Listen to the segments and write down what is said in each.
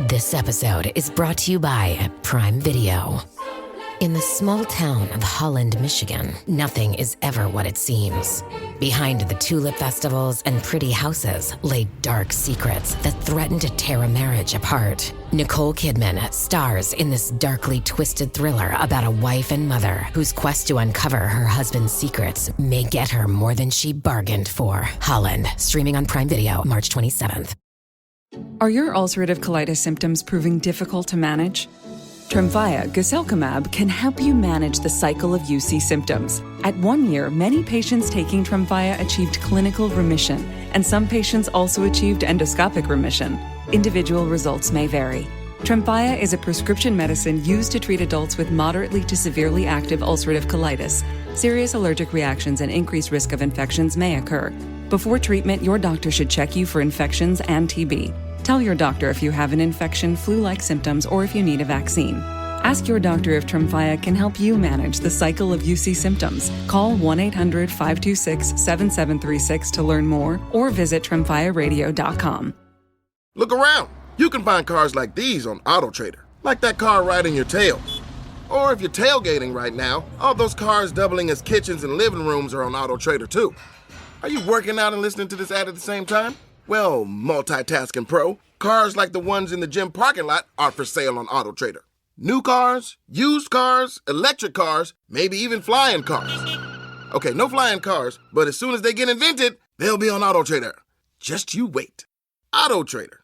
This episode is brought to you by Prime Video. In the small town of Holland, Michigan, nothing is ever what it seems. Behind the tulip festivals and pretty houses lay dark secrets that threaten to tear a marriage apart. Nicole Kidman stars in this darkly twisted thriller about a wife and mother whose quest to uncover her husband's secrets may get her more than she bargained for. Holland, streaming on Prime Video, March 27th. Are your ulcerative colitis symptoms proving difficult to manage? Tremfya guselkumab can help you manage the cycle of UC symptoms. At one year, many patients taking Tremfya achieved clinical remission, and some patients also achieved endoscopic remission. Individual results may vary. Tremfya is a prescription medicine used to treat adults with moderately to severely active ulcerative colitis. Serious allergic reactions and increased risk of infections may occur. Before treatment, your doctor should check you for infections and TB. Tell your doctor if you have an infection, flu like symptoms, or if you need a vaccine. Ask your doctor if Tremfya can help you manage the cycle of UC symptoms. Call 1 800 526 7736 to learn more or visit tremfyaradio.com. Look around. You can find cars like these on AutoTrader, like that car right in your tail. Or if you're tailgating right now, all those cars doubling as kitchens and living rooms are on AutoTrader too. Are you working out and listening to this ad at the same time? Well, multitasking pro, cars like the ones in the gym parking lot are for sale on AutoTrader. New cars, used cars, electric cars, maybe even flying cars. Okay, no flying cars, but as soon as they get invented, they'll be on AutoTrader. Just you wait. AutoTrader.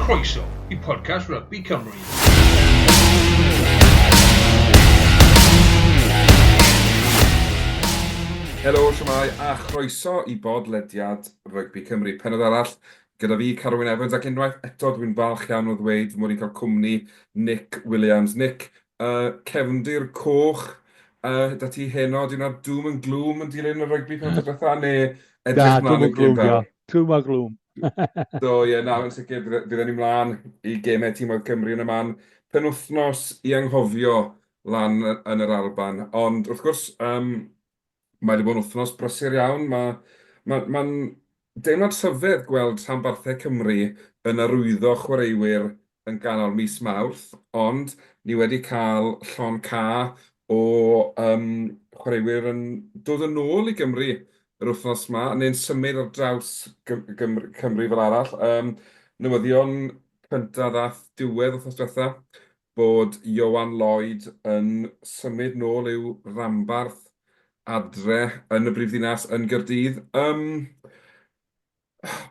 Croeso i podcast Rugby Cymru. Helo, siwmai, a chroeso i bodlediad Rygbi Cymru. Penod arall gyda fi, Carwyn Evans, ac unwaith eto dwi'n falch iawn o ddweud fy mod i'n cael cwmni Nick Williams. Nick, uh, cefndir coch uh, da ti heno, di hwnna doom and gloom yn dilyn y rygbi penod diwetha, neu edrych mlaen i'r gêm fel? Doom a gloom. Do, ie, na, yn sicr, bydden ni mlaen i gemau tîmoedd Cymru yn y man. Penwythnos i anghofio lan yn yr Alban. Ond wrth gwrs, um, mae wedi bod yn wythnos brysur iawn. Mae, mae, mae'n deimlad rhyfedd gweld rhanbarthau Cymru yn arwyddo chwaraewyr yn ganol mis Mawrth, ond ni wedi cael llond ca o um, chwaraewyr yn dod yn ôl i Gymru yr wythnos yma, neu'n symud ar draws Gymru, Cymru fel arall. Um, newyddion cyntaf ddath diwedd wythnos diwetha, bod Ioan Lloyd yn symud nôl i'w ranbarth adre yn y brifddinas yn Gaerdydd. Um,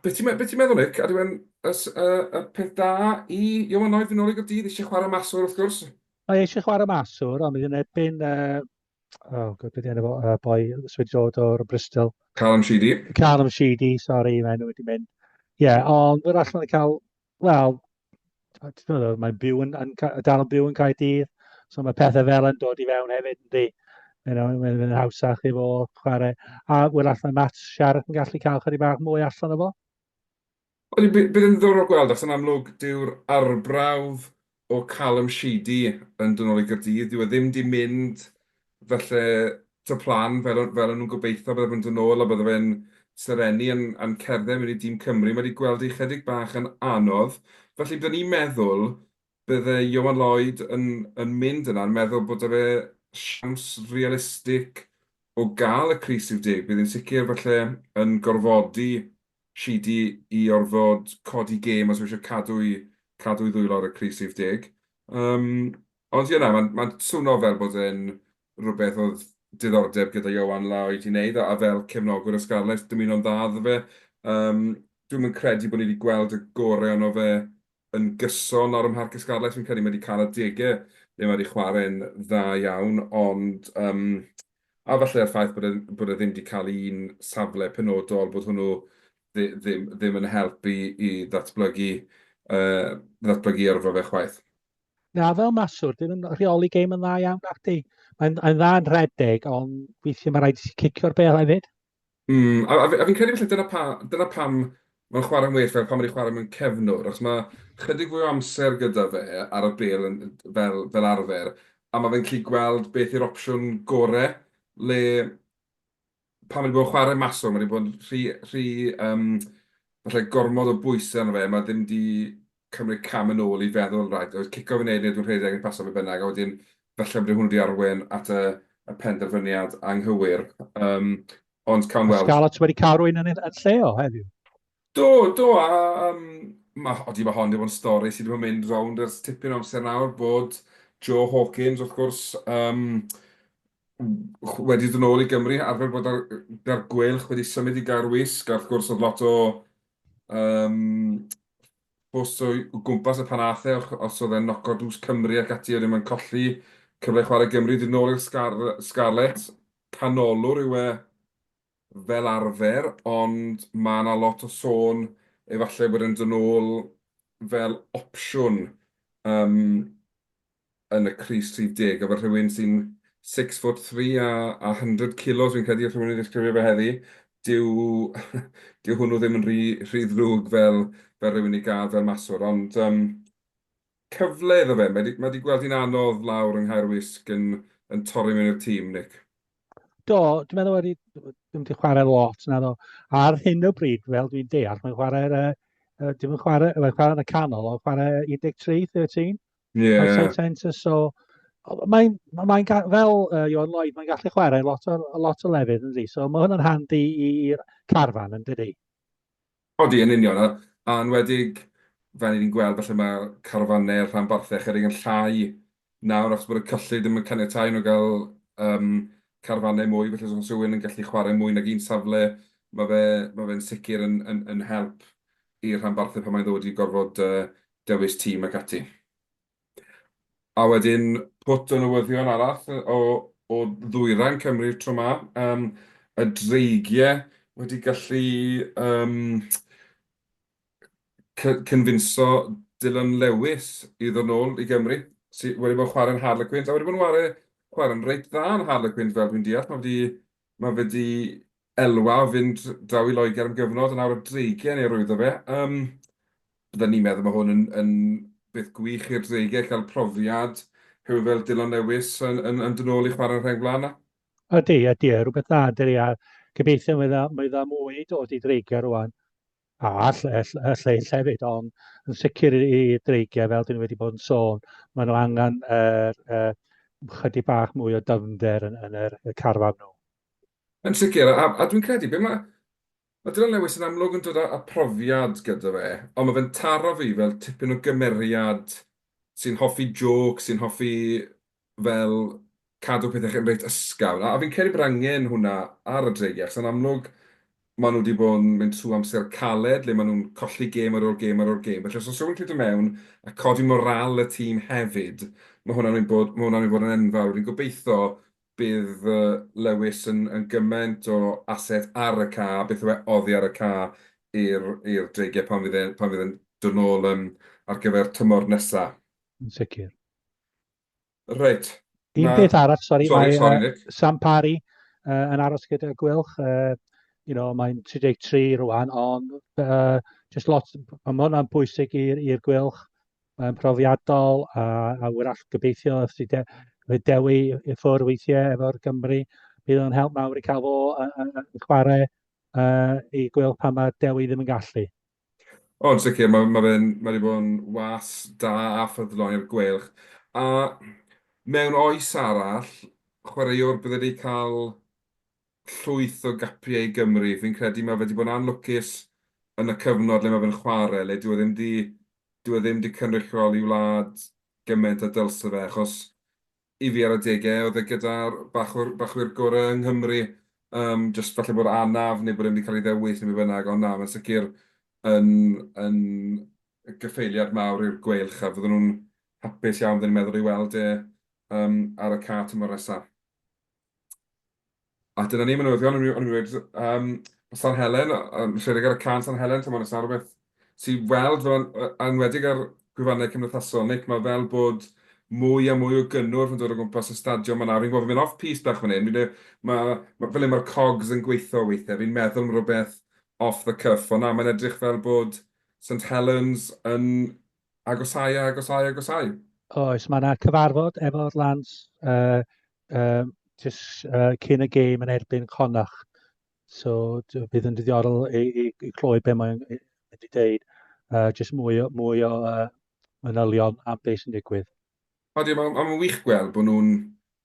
beth ti'n be ti meddwl, Nick? Ydy e'n y, y, y peth da i Ioan Lloyd fynd nôl i Gaerdydd? Eisiau chwarae maswr, wrth gwrs? Mae eisiau chwarae maswr, ond mae'n erbyn... Uh, oh, god, beth enw fo, uh, boi sydd wedi dod o'r Bristol. Callum Sheedy. Callum Sheedy, sorry, mae enw wedi mynd. Ie, yeah, ond wyr allan yn cael, wel, mae'n byw yn, yn, dal yn byw yn Caerdydd, so mae pethau fel yn dod i fewn hefyd, yndi. You know, mae'n mynd hawsach i fo chwarae. A wrach mae Matt Sharp yn gallu cael chydig bach mwy allan o fo. Wel, bydd yn ddiddorol gweld, achos yn amlwg dyw'r arbrawf o Callum Sheedy yn dod nôl i Gaerdydd, dyw e ddim 'di mynd falle to plan fel o- fel o'n nhw'n gobeithio bydde fe'n dod nôl a bydde fe'n serennu yn yn cerdded mewn i dîm Cymru. Mae 'di gweld hi chydig bach yn anodd. Felly byddwn i'n meddwl bydde Ioan Lloyd yn yn mynd yna yn meddwl bod 'da fe siawns realistig o gael y crys rhif deg. Bydd hi'n sicr falle yn gorfodi Sheedy i orfod codi gêm os yw eisiau cadw'i cadw'i ddwylo ar y crys rhif deg. Yym, ond ie na, mae'n mae'n swno fel bod e'n rhywbeth oedd diddordeb gyda Ioan Lloyd i wneud, a, a fel cefnogwr y Scarlets, dymuno'n dda iddo fe. Yym, dwi'm yn credu bod ni wedi gweld y gorau ono fe yn gyson ar ym Mharc y Scarlets. Fi'n credu mae wedi cael adegau lle mae wedi chwarae'n dda iawn, ond yym, a falle'r ffaith bod e, bod e ddim wedi cael un safle penodol, bod hwnnw ddim, ddim yn helpu i ddatblygu, uh, ddatblygu yrfa fe chwaith. Na, fel maswr, dyn nhw'n rheoli gêm yn dda iawn, ac di. Mae'n mae dda yn rhedeg, ond weithiau mae rhaid i ti cicio'r bel hefyd. Mm, a, a, a fi'n credu felly dyna, pa, dyna pam mae'n chwarae'n well fel pan mae'n chwarae mewn cefnwr, achos mae chydig fwy o amser gyda fe ar y bel yn, fel, fel arfer, a mae fe'n gallu gweld beth yw'r opsiwn gore, le pan mae wedi bod yn chwarae maswr, mae wedi bod yn rhy, rhy um, falle gormod o bwysau arno fe, mae ddim wedi cymryd cam yn ôl i feddwl, right, oedd cico fi'n neud neu dwi'n rhedeg yn paso fe bynnag, a wedyn falle bod hwnnw wedi arwain at y, y penderfyniad anghywir. Um, ond cawn weld. Scarlets wedi cael rhywun yn, yn lle o heddiw. Do, do, a um, ma, odi, mae hon wedi bod yn stori sydd wedi bod yn mynd rownd ers tipyn o amser nawr, bod Joe Hawkins, wrth gwrs, um, wedi dod yn ôl i Gymru, arfer bod ar, ar Gweilch, wedi symud i Gaerwysg, a wrth gwrs oedd lot o um, ffws o gwmpas y pan ath e, os oedd e'n noco drws Cymru ac ati, oedd e'n colli cyfle chwarae Gymru, dod nôl i'r Scar Scarlets, canolwr yw e fel arfer, ond mae 'na lot o sôn efallai bod e'n dod nôl fel opsiwn um, yn y crys rhif deg, efo rhywun sy'n 6 foot 3 a, a 100 kilos, fi'n credu, rhywun wedi ddisgrifio fe heddi, dyw, dyw hwnnw ddim yn rhy, rhy ddrwg fel, fel rhywun i gael fel maswr, ond um, cyfle iddo fe, mae wedi, mae wedi gweld hi'n anodd lawr yng Nghaerwysg yn, yn torri mewn i'r tîm, Nick. Do, dwi'n meddwl wedi, ddim wedi chwarae lot na ddo. Ar hyn o bryd, fel dwi'n deall, mae'n chwarae'r, uh, dim yn chwarae, mae'n chwarae yn y canol, ond chwarae 13, 13. Yeah. Outside centre, so mae'n mae fel uh, Iwan Lloyd, mae'n gallu chwarae lot o, lot o lefydd, ynddi? So mae hwnna'n handi i'r carfan, yn dydi? Odi, yn union, a a enwedig fel 'y ni'n gweld, falle ma' carfannau rhanbarthau chydig yn llai nawr achos bod y cyllid ddim yn caniatáu i nhw gael yym carfannau mwy, felly os oes rhywun yn gallu chwarae mwy nag un safle, ma' fe ma' fe'n sicr yn yn yn help i'r rhanbarthau pan mae'n ddod i gorfod yy dewis tîm ac ati. A wedyn pwt o newyddion arall o o ddwyrain Cymru tro 'ma, yym y Dreigiau wedi gallu yym cy- cynfinso Dillon Lewis i ddod nôl i Gymru, sy wedi bod yn chwarae'n Harlequins, a wedi bod yn ware chwarae'n reit dda yn Harlequins fel dwi'n deall, ma' wedi ma' fe 'di elwa o fynd draw i Loegr am gyfnod, a nawr y Dreigiau yn ei arwyddo fe. Yym Bydden ni'n meddwl mae hwn yn yn beth gwych i'r Dreigiau cael profiad rhywun fel Dillon Lewis yn yn yn dod nôl i chwarae'n rheng flaen 'na. Ydy, ydy, rhywbeth dda yn dydi, a gobeithio mi dda, mi dda mwy i dod i Dreigiau rwan, a y, y lleill hefyd, ond yn sicr i Dreigiau, fel dyn ni wedi bod yn sôn, maen nhw angen er, er, chydig bach mwy o dyfnder yn, yn yr, y carfan nhw. Yn sicr, a, a dwi'n credu, be mae, Mae Dylan Lewis yn amlwg yn dod â profiad gyda fe, ond mae fe'n taro fi fel tipyn o gymeriad sy'n hoffi jôcs, sy'n hoffi fel cadw pethau yn reit ysgafn. A fi'n credu bod angen hwnna ar y Dreigiau, achos yn amlwg maen nhw wedi bod yn mynd trwy amser caled le maen nhw'n colli gêm ar ôl gêm ar ôl gêm. Felly os oes rhywun yn gallu dod mewn a codi morâl y tîm hefyd, mae hwnna'n mynd bod, mae hwnna'n mynd bod yn enfawr. Fi'n gobeithio Bydd Lewis yn yn gymaint o asset ar y ca, beth yw e, oddi ar y ca i'r i'r Dreigiau pan fydd e pan fydd e'n dod nôl yym ar gyfer tymor nesa. Yn sicr. Reit. Un peth arall, sori, sorry, mae sorry, Nick. Sam Parry uh, yn aros gyda Gwylch. Uh, you know, mae'n 33 rwan, ond uh, just lot, mae hwnna'n bwysig i'r Gwylch. Mae'n profiadol a, a wrach gobeithio os ydy de, Dewi i ffwrdd weithiau efo'r Gymru, bydd o'n help mawr i cael fo yn chwarae uh, i gweld pan mae Dewi ddim yn gallu. O, yn sicr, mae, mae fe'n, mae wedi bod yn was da a ffyddlon i'r Gweilch. A mewn oes arall, chwaraewr bydde wedi cael llwyth o gapiau i Gymru. Fi'n credu mae fe wedi bod yn anlwcus yn y cyfnod le mae fe'n chwarae, le dyw e ddim 'di, dyw e ddim 'di cynrychioli wlad gymaint â dylse fe, achos i fi ar adegau oedd e gyda'r bachwr, bachwyr gorau yng Nghymru, yym jyst falle bod anaf neu bod e ddim 'di cael ei ddewis neu be bynnag, ond na, mae'n sicr yn, yn gyffeiliad mawr i'r Gweilch a fydden nhw'n hapus iawn, fydden ni'n meddwl, i weld e yym ar y ca tymor nesa. A dyna ni, mae'n newyddion, o'n i'n o'n i'n gweud, um, San Helen, um, rhedeg ar y can San Helen, tymor nesaf, rhywbeth sy'n weld, fel, yn enwedig ar gwefannau cymdeithasol, Nick, mae fel bod mwy a mwy o gynnwrf yn dod o gwmpas y stadiwm yma nawr. Fi'n gwybod fi'n mynd off-piste bach fan hyn, fi'n ma, ma, fel un mae'r cogs yn gweithio weithiau, fi'n meddwl am rhywbeth off the cuff, ond na, mae'n edrych fel bod St Helens yn agosáu a agosáu a agosáu. Oes, mae yna cyfarfod efo'r Lans uh, uh, just, uh, cyn y gêm yn erbyn Connacht. So bydd yn ddiddorol i, i, i clywed be mae'n mynd i deud. Uh, just mwy o, mwy o uh, manylion am beth sy'n digwydd. Odi, mae'n ma wych gweld bod nhw'n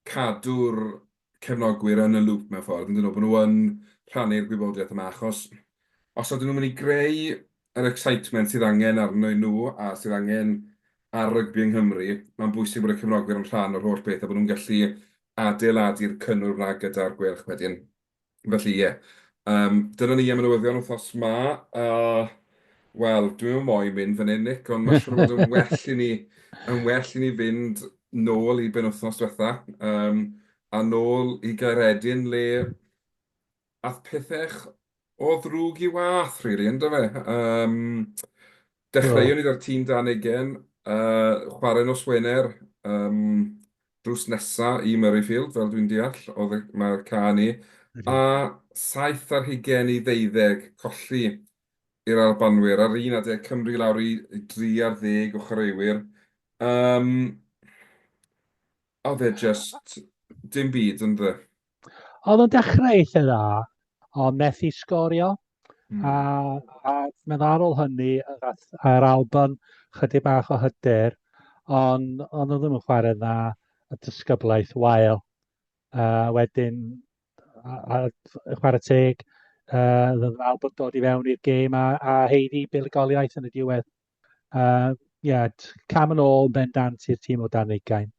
cadw'r cefnogwyr yn y loop mewn ffordd, yn dyn nhw, bod nhw yn rhannu'r gwybodaeth yma, achos os ydyn nhw'n mynd i greu yr excitement sydd angen arnyn nhw a sydd angen ar rygbi yng Nghymru, mae'n bwysig bod y cefnogwyr yn rhan o'r holl beth a bod nhw'n gallu adeiladu'r cynnwrf 'na gyda'r Gweilch wedyn. Felly, ie. Yym, dyna ni am y newyddion wythnos 'ma. A, wel, dwi'm yn moyn mynd fan hyn, Nick, ond mae'n siŵr o fod yn well i ni, yn well i ni fynd nôl i benwythnos diwetha, yym, a nôl i Gaeredin le ath pethau o ddrwg i wath, rili, yndyfe? Yym, dechreuon ni 'da'r tîm dan ugain, yy, chwarae nos Wener, yym, drws nesa i Murrayfield, fel dwi'n deall, oedd y... mae'r ca ni. A 7 ar hugain i 12, colli i'r Albanwyr. Ar un adeg, Cymru lawr i dri ar ddeg o chwaraewyr. Yym, oedd e jyst dim byd, ynde? Oedd o'n dechrau eitha dda, ond methu sgorio. A, a meddwl ar ôl hynny, ath yr Alban chydig bach o hyder, ond ond oedd ddim yn chwarae dda, a disgyblaeth wael. A wedyn, a, a chwarae teg, uh, oedd yr Alban dod i fewn i'r gêm a, a haeddu buddugoliaeth yn y diwedd. Uh, yeah, cam yn ôl bendant i'r tîm o dan ugain.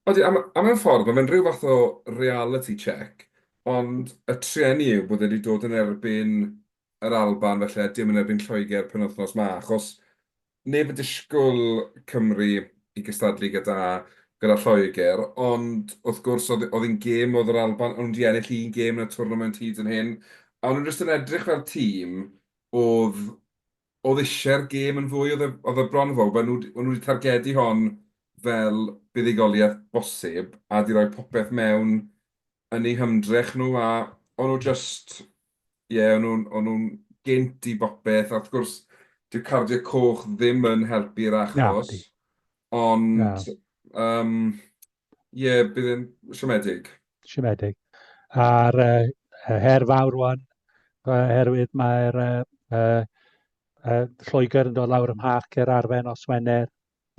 Odi, a, a mewn ffordd, mae fe'n rhyw fath o reality check, ond y trueni yw bod e wedi dod yn erbyn yr Alban felly, a dim yn erbyn Lloegr penwythnos 'ma, achos neb yn disgwyl Cymru i gystadlu gyda, gyda Lloegr, ond wrth gwrs oedd, oedd hi'n gêm oedd yr Alban, o'n nhw wedi ennill un gêm yn y twrnament hyd yn hyn, a o'n nhw jyst yn edrych fel tîm oedd oedd eisiau'r gêm yn fwy, oedd e, oedd e bron fel, o'n nhw, o'n nhw wedi targedu hon fel buddugoliaeth bosib a 'di rhoi popeth mewn yn eu hymdrech nhw a o'n nhw just, ie, yeah, o'n nhw'n o'n nhw'n gynt i bopeth a wrth gwrs dyw cardiau coch ddim yn helpu'r achos, ond um, ie, yeah, bydd e'n siomedig. Siomedig. A'r uh, her fawr rwan, oherwydd mae'r uh, uh, uh, Lloegr yn dod lawr ym Mharc yr Arfer nos Wener,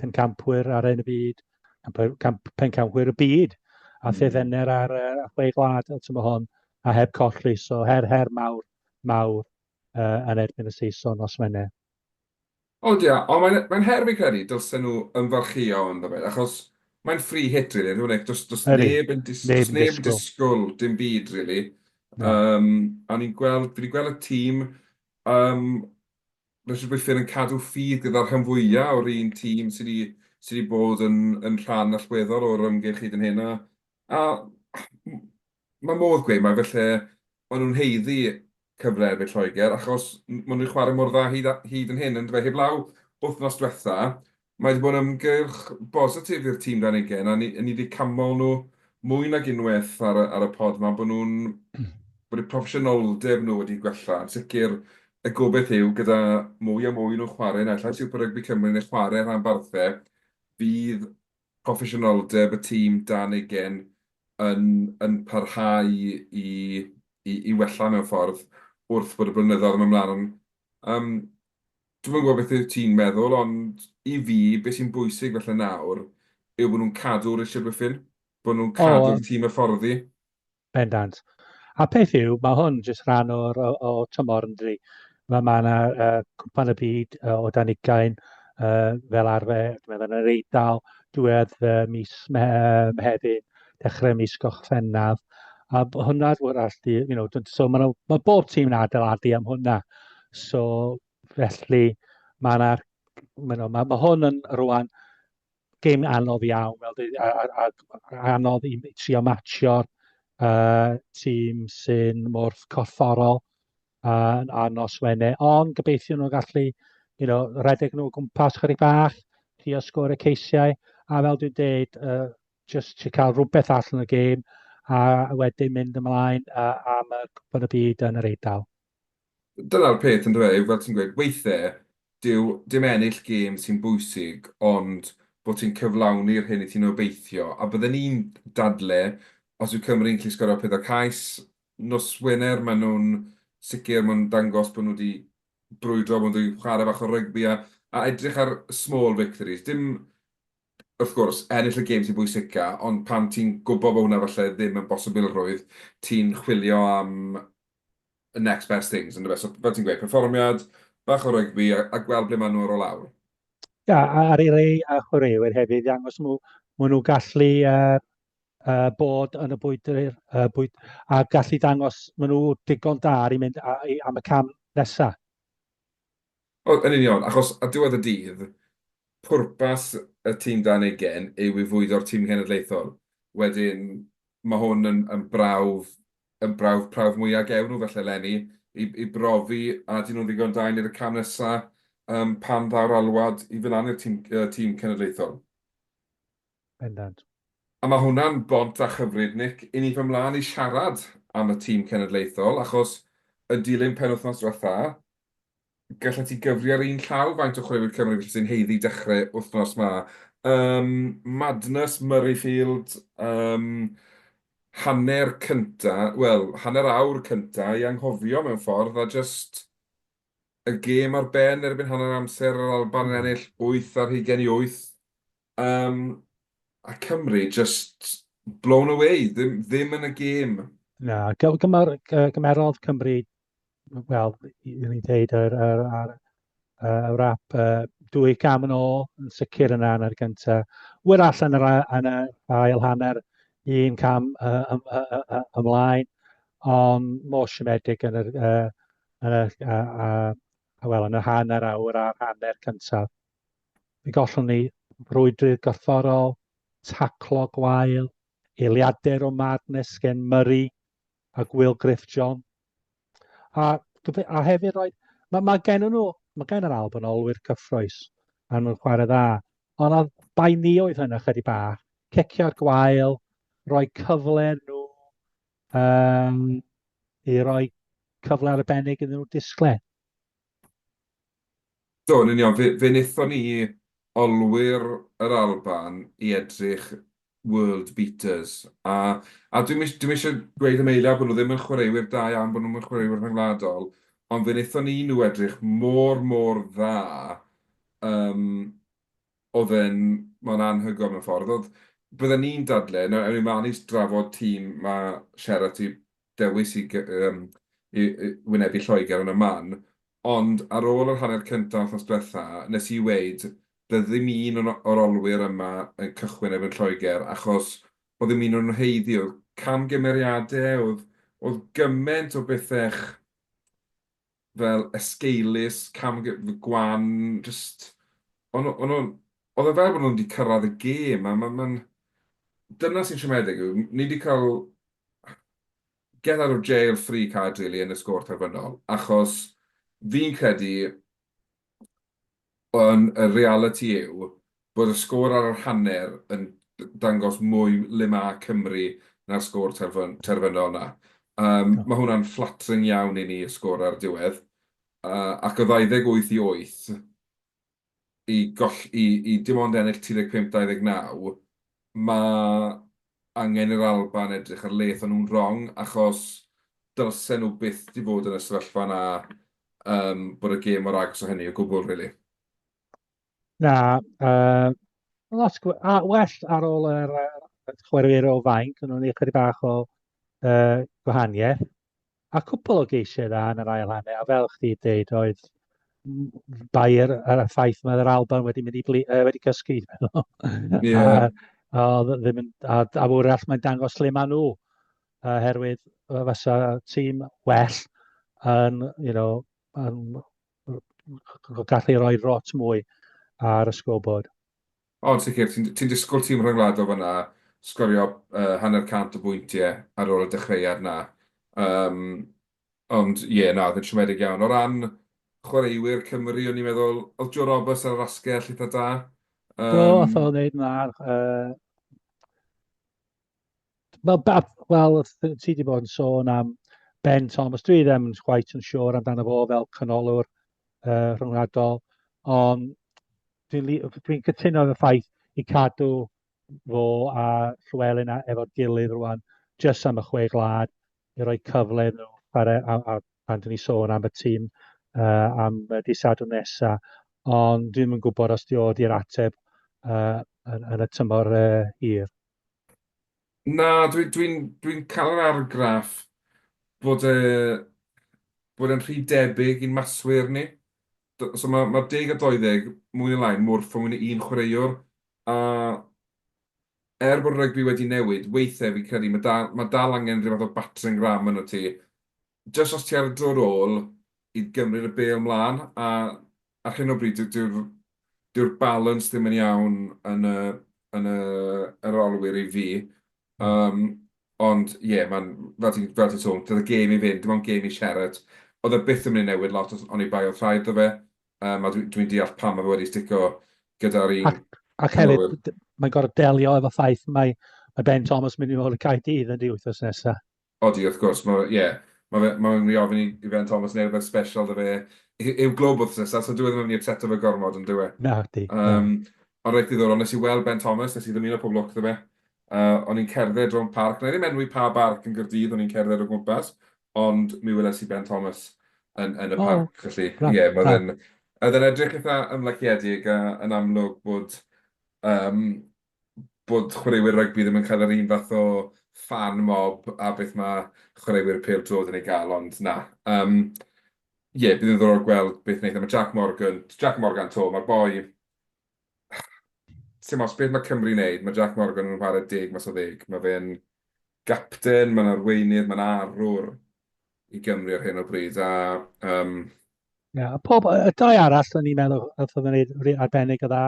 pencampwyr ar ein y byd, pencampwyr y byd, a mm. ffefenner ar uh, chwe gwlad y tymor hwn, a heb colli, so her, her mawr, mawr uh, yn erbyn y Saeson nos Wener. O ia, ond mae'n mae'n her fi'n credu, dylsen nhw ymfalchïo ynddo fe, achos mae'n free hit really, yndyw e, Nick? Does, does neb yn, dis, neb does neb yn disgwyl dim byd really. No. Um, a ni'n gweld, fi wedi gweld y tîm, um, Richard Whiffen yn cadw ffydd gyda'r rhan fwyaf o'r un tîm sydd wedi, sydd wedi bod yn, yn rhan allweddol o'r ymgyrch hyd yn hyn. A, a mae modd gweud mai falle maen nhw'n haeddu cyfle erbyn Lloegr, achos maen nhw wedi chwarae mor dda hyd, hyd yn hyn, yndyfe? Heblaw wythnos diwetha, mae wedi bod yn ymgyrch bositif i'r tîm dan ugain, a ni, ni wedi canmol nhw mwy nag unwaith ar y, ar y pod 'ma, bod nhw'n bod eu proffesiynoldeb nhw wedi gwella. Yn sicr, y gobaith yw, gyda mwy a mwy nhw'n chwarae, naill ai Super Rugby Cymru neu chwarae rhanbarthau, fydd proffesiynoldeb y tîm dan ugain yn yn parhau i i i wella mewn ffordd wrth bod y blynyddoedd yn mynd mlaen. Ond yym dwi'm yn gwybod beth wyt ti'n meddwl, ond i fi, beth sy'n bwysig falle nawr yw bod nhw'n cadw Richard Whiffin, bod nhw'n cadw'r tîm hyfforddi. Bendant. A peth yw, mae hwn jyst rhan o'r, o, o tymor yn dydi. Mae ma yna uh, cwpan y byd uh, o dan ugain uh, fel arfer, dwi'n meddwl yn yr Eidal, diwedd uh, mis Mehefin, dechrau mis Gorffennaf. A hwnna'r wrach, you know, so mae, ma bob tîm yn adeiladu am hwnna. So felly mae yna, ma, ma, ma hwn yn rwan gêm anodd iawn, fel dweud, a, a, a, anodd i trio matchio'r uh, tîm sy'n mor corfforol uh, a nos Wener, ond gobeithio nhw'n gallu you know, redeg nhw o gwmpas chydig bach, trio sgôr y ceisiau, a fel dwi'n deud, uh, just to cael rhywbeth allan o'r gêm, a wedyn mynd ymlaen uh, am y Cwpan y Byd yn yr Eidal. Dyna'r peth yndyfe, yw fel ti'n gweud, weithiau dyw dim ennill gêm sy'n bwysig, ond bod ti'n cyflawni'r hyn i ti'n obeithio. A bydden i'n dadle, os yw Cymru'n gallu sgorio pedair cais nos Wener, maen nhw'n sicr, maen nhw'n dangos bod nhw wedi brwydro, bod nhw wedi chwarae bach o rygbi a, a edrych ar small victories. Dim, wrth gwrs, ennill y gêm sy'n bwysica, ond pan ti'n gwybod bod hwnna falle ddim yn bosibilrwydd, ti'n chwilio am y next best things, yndyfe? So, fel ti'n gweud, perfformiad, bach o rygbi a, a gweld ble maen nhw ar ôl awr. Ia, a ar ei rei a chwaraewyr hefyd, i ddangos nhw, maen nhw gallu uh, uh, bod yn y bwydr, uh, bwyd, a gallu dangos maen nhw digon da i mynd a, i, am y cam nesaf. O, yn union, achos ar diwedd y dydd, pwrpas y tîm dan ugain yw i fwydo'r tîm cenedlaethol. Wedyn, mae hwn yn, yn brawf, yn brawf prawf mwyaf gewn nhw falle eleni, i, i brofi a ydyn nhw'n ddigon da i wneud y cam nesaf um, pan ddaw'r alwad i fynd lan i'r tîm, uh, tîm cenedlaethol. Bendant. A mae hwnna'n bont a chyfrif, Nick, i ni fy mlaen i siarad am y tîm cenedlaethol, achos yn dilyn penwythnos diwetha, gallet ti gyfri ar un llaw faint o chwaraewyr Cymru felly sy'n haeddu dechrau wythnos 'ma. Um, Madness, Murrayfield, um, hanner cynta, wel, hanner awr cynta i anghofio mewn ffordd, a just y gêm ar ben erbyn hanner amser, yr Alban yn ennill 8 ar hugain i 8. Um, a Cymru just blown away, ddim, ddim yn y gêm. Na, gymer, gymerodd Cymru wel, i ni ddeud, yr, yr, yr, y wrap dwy gam yn ôl, yn sicr yna yn yr gyntaf. Wyr allan yr, yn y ail hanner, un cam uh, uh, uh, ymlaen, ond mor siomedig yn yr, uh, yn y, uh, uh, well, yn y hanner awr a'r hanner cyntaf. Mi gollon ni brwydrydd gorfforol, taclo gwael, eiliadau o madness gen Murray a Will Griff John. A, a hefyd roedd, mae, mae gen nhw, mae gen yr Alban olwyr cyffroes a nhw'n chwarae dda, ond oedd bai ni oedd hynna chydig bach, cicio'r gwael, rhoi cyfle nhw um, i roi cyfle arbennig iddyn nhw disglair. Do, yn union. Fe, fe wnaethon ni olwyr yr Alban i edrych world beaters. A, a dwi'm eis- dwi'm eisiau gweud am eiliad bod nhw ddim yn chwaraewyr da iawn, bod nhw'm yn chwaraewyr rhyngwladol, ond fe wnaethon ni nhw edrych mor, mor dda. Um, oedd e'n... mae'n anhygoel mewn ffordd. Oedd... bydden ni'n dadlau, nawr ewn ni mlaen i drafod tîm mae Sherratt 'di dewis i yym i i wynebu Lloegr yn y man, ond ar ôl yr hanner cynta wythnos diwetha, wnes i weud bydd ddim un o'n o'r olwyr yma yn cychwyn erbyn Lloegr achos oedd ddim un o'n nhw'n haeddu, oedd camgymeriadau, oedd oedd gymaint o bethau fel esgeulus, cam gwan, jyst... O'n nhw, o'n nhw, oedd e fel bod nhw wedi cyrraedd y gêm, a mae'n... Ma dyna sy'n siomedig yw, ni wedi cael get out of jail free card really yn y sgôr terfynol, achos fi'n credu Ond y realiti yw bod y sgôr ar yr hanner yn dangos mwy le ma' Cymru na'r sgôr terfyn- terfynol 'na. Yym mae hwnna'n flattering iawn i ni, y sgôr ar y diwedd. Yy ac o 28 i 8 i goll- i i dim ond ennill 35 29, ma' angen i'r Alban edrych ar le aethon nhw'n wrong, achos dylsen nhw byth 'di bod yn y sefyllfa 'na, yym, bod y gêm mor agos â hynny o gwbl, rili. Na, uh, lot a well ar ôl yr uh, chwaraewyr o fainc, yn nhw'n ychydig bach o uh, gwahaniaeth. A cwpl o geisiau dda yn yr ail hanner, a fel chdi deud, oedd bai ar, ar y ffaith mae yr Alban wedi mynd i bli, uh, wedi cysgu. Yeah. A, a, ddim yn, a, a wrach mae'n dangos lle maen nhw, oherwydd fysa tîm well yn, you know, yn gallu rhoi rot mwy ar y scoreboard. O, yn sicr, ti'n ti disgwyl tîm rhyngwladol fan'na sgorio uh, hanner cant o bwyntiau ar ôl y dechreuad 'na. Um, ond ie, yeah, na, oedd yn siomedig iawn. O ran chwaraewyr Cymru, o'n i'n meddwl, oedd Joe Roberts ar yr asgell eitha da. Um, Do, oedd o'n neud na. Uh, Wel, wel, ti wedi bod yn sôn am Ben Thomas. Dwi ddim yn quite yn siŵr amdano fo fel canolwr uh, rhyngwladol, ond dwi'n dwi cytuno efo ffaith i cadw fo a Llywelyn a, efo'r gilydd rwan, jyst am y chwe gwlad, i roi cyfle iddyn nhw chwarae, a, a pan dyn ni sôn am y tîm uh, am y dydd Sadwrn nesa, ond dwi'm yn gwybod os di o di'r ateb uh, yn, yn y tymor uh, hir. Na, dwi'n dwi, dwi cael yr argraff bod e, bod e'n rhy debyg i'n maswyr ni. So mae, mae 10 a 20 mwy neu lai morffo mwy na un chwaraewr, a er bod rygbi wedi newid, weithiau fi'n credu mae dal, mae dal angen rhyw fath o battering ram yno ti. Jyst os ti ar y dro ôl i gymryd y bêl mlaen, a ar hyn o bryd dyw'r dyw'r balance ddim yn iawn yn y yn y yr olwyr i fi. Um, ond ie, yeah, mae'n, fel ti'n fel ti'n sôn, dyna gêm i fynd, dim ond gêm i siarad. Oedd e byth yn mynd i newid lot os oni bai oedd rhaid iddo fe. Um, a dwi'n dwi deall pam mae fe wedi stico gyda'r un Ac, ac hefyd, mae'n gorfod delio efo ffaith mae, mae Ben Thomas mynd i fod y Caerdydd yn di wythnos nesaf. Odi, wrth gwrs, mae, ie, mae fe, mae'n mynd i ofyn i, i Ben Thomas wneud rhywbeth special iddo fe i'w glwb wythnos nesaf, so dyw e ddim yn mynd i upseto fe gormod, yn dyw e? Na, di. Um, ond reit ddiddorol, nes i weld Ben Thomas, nes i ddymuno pob lwc iddo fe. Uh, o'n i'n cerdded rownd parc, na i ddim enwi pa barc yn Gaerdydd o'n i'n cerdded o gwmpas, ond mi weles i Ben Thomas yn, yn y oh, parc, felly ie, yeah, mae fe'n oedd e'n edrych eitha ymlaciedig a yn amlwg bod um, bod chwaraewyr rygbi ddim yn cael yr un fath o fan mob a beth mae chwaraewyr pêl-droed yn ei gael, ond na. Um, ie, yeah, bydd yn ddiddorol gweld beth wneith. Mae Jack Morgan, Jack Morgan to, mae'r boi... Sim ots beth mae Cymru'n neud, mae Jack Morgan yn chwarae deg mas o ddeg. Mae fe'n gapten, mae'n arweinydd, mae'n arwr i Gymru ar hyn o bryd. A, um, yeah, pob, y dau arall, o'n i'n meddwl, oedd yn gwneud arbennig o dda,